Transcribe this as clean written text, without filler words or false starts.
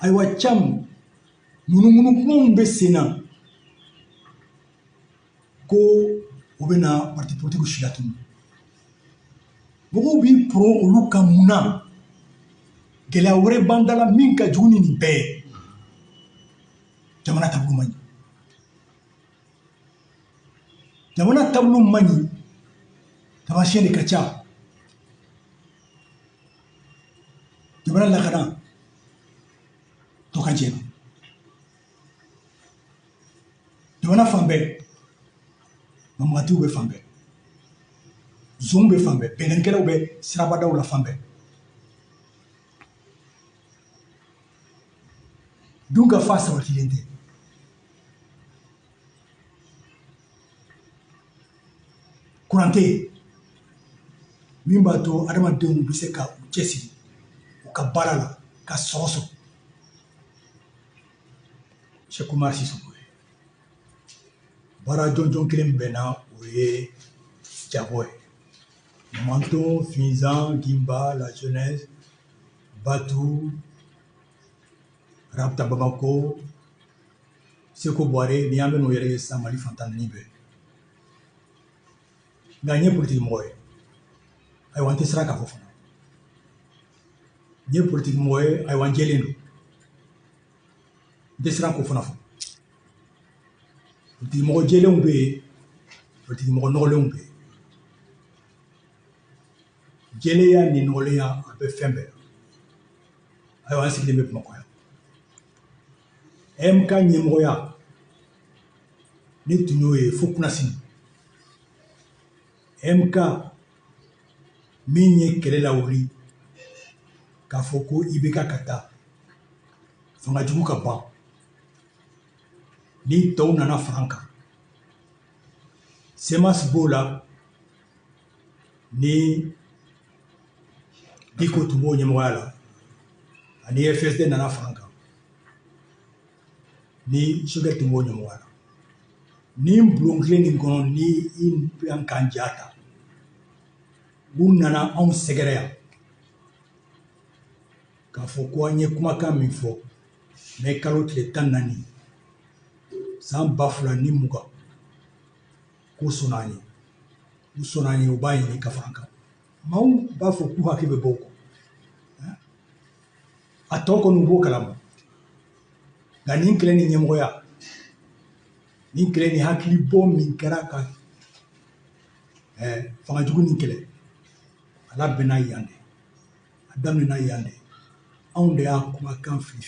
Ayiwa Cam, ŋunuŋunu kumaw bɛ sen na ko u bɛna parti politique silatunu. Mɔgɔw b'i poron olu kan mun na? Gɛlɛya wɛrɛ b'an da la min ka jugu ni nin bɛɛ ye. Jamana taabolo man ɲi. Jamana taabolo man ɲi, taamasiyɛn de ka ca. Jamana lakana tɔ ka jɛ. Jamana fan bɛɛ, banbagatiw bɛ fan bɛɛ, zonw bɛ fan bɛɛ, bɛnkanikɛlaw bɛ sirabadaw la fan bɛɛ. Dun ka fa sabatilen tɛ. Kuran tɛ yen min b'a to adamadenw bɛ se ka u cɛsiri u ka baara la ka sɔrɔ sɔrɔ. Cheikh Oumar Sissoko ye baara jɔnjɔn kelen min bɛ n na, o ye jago ye. Manton, Finzan, Gimba, la jeunesse, Batu, Rabta Bamako, Seko Buware, ni an bɛ n'o yɛrɛ ye sisan Mali fan 14 bɛɛ. Nka n ye politiki mɔgɔ ye. Ayiwa, n tɛ siran k'a fɔ fana. N ye politiki mɔgɔ ye, ayiwa, n jɛlen don. N tɛ siran k'o fana fɔ. Politiki mɔgɔ jɛlenw bɛ yen, politiki mɔgɔ nɔgɔlenw bɛ yen. Jɛlenya ni nɔgɔlenya, a bɛ fɛn bɛɛ la. Ayiwa, an sigilen bɛ Bamakɔ yan. MK ɲɛmɔgɔya, ne tun y'o ye fo kunasini. MK min ye kɛlɛ lawuli k'a fɔ ko IBK ka taa, fanga jugu ka ban, ni tɔw nana fara an kan. CMAS b'o la, ni Diko tun b'o ɲɛmɔgɔya la, ani FSD nana fara an kan, ni Choguel tun b'o ɲɛmɔgɔya la. Ni bulon kelen nin kɔnɔ, ni i an k'an ja ta, u nana anw sɛgɛrɛ yan k'a fɔ ko an ye kumakan min fɔ mɛ kalo tile 14 san 2020, k'u sɔnna an ye, u sɔnna an ye, u b'a ɲini ka fara an kan. Maaw b'a fɔ k'u hakili bɛ bɔ u kɔ, a tɔ kɔni u b'o kalama. Nka nin kɛlɛ ni ɲɛmɔgɔya, nin kɛlɛ ni hakili bɔ min kɛra ka fanga jugu nin kɛlɛ, a labɛnna yan de, a daminɛna yan de. Anw de y'a kumakan fili.